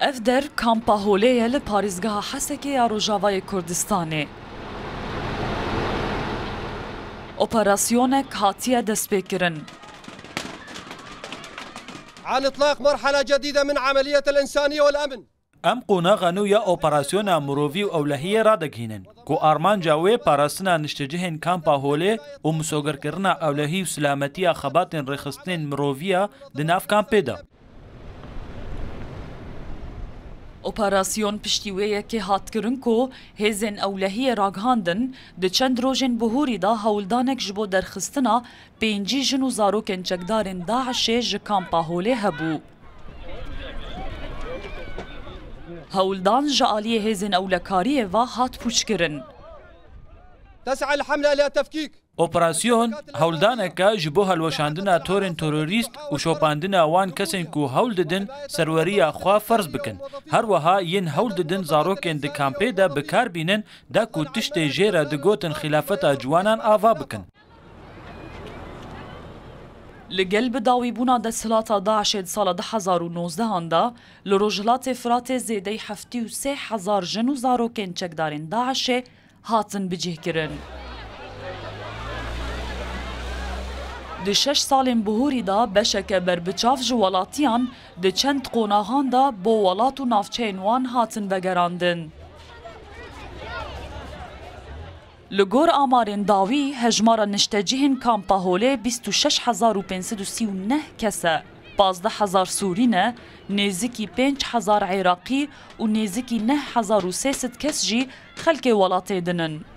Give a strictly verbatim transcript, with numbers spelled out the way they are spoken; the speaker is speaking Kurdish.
Ev der kampa Holê ye li parêzgeha Hesekê ya Rojavayê Kurdistanê. Operasyonek hatiye destpêkirin. عن إطلاق مرحلة جديدة من عملية الإنسانية والأمن. Em qonaxa nû ya operasyona mirovî û ewlehiyê radigihînin, ku armanca wê parastina niştecihên kampa Holê û misogerkirina ewlehî û silametiya xebatên rêxistinên mirovî ya di nav kampê de. Operasyon piştî wê yekê hat kirin ku hêzên ewlehiyê ragihandin, di çend rojên bihûrî de hewldanek ji bo derxistina pêncî jin û zarokên çekdarên DAIŞê ji kampa Holê hebû. Hewldan ji aliyê hêzên ewlekariyê ve hat pûçkirin. تسعى الحملة إلى تفكيك Operasyon hewldaneke ji bo helweşandina torên terorîst û şopandina wan kesên ku hewl didin serweriya xwe ferz bikin. Her wiha yên hewl didin zarokên di kampê de bi kar bînin, da ku tiştê jê re digotin xîlafeta ciwanan ava bikin. Li gel bi dawîbûna desthilata DAIŞê di sala du hezar û nozdehan de, li Rojhilatê Firatê zêdeyî heftê û sê hezar jin û zarokên çekdarên DAIŞê hatin bicihkirin. Di şeş salên bihûrî de beşeke berbiçav ji welatiyan di çend qonaxan de bo welat û navçeyên wan hatin vegerandin. Li gor amarên dawî, hejmara niştecihên kampa Holê bîst û şeş hezar û pênc sed û sî û neh kes e, pazdeh hezar Sûrî ne, nêzikî pênc hezar Iraqî û nêzikî neh hezar û sê sed kes jî xelkê welatê din in.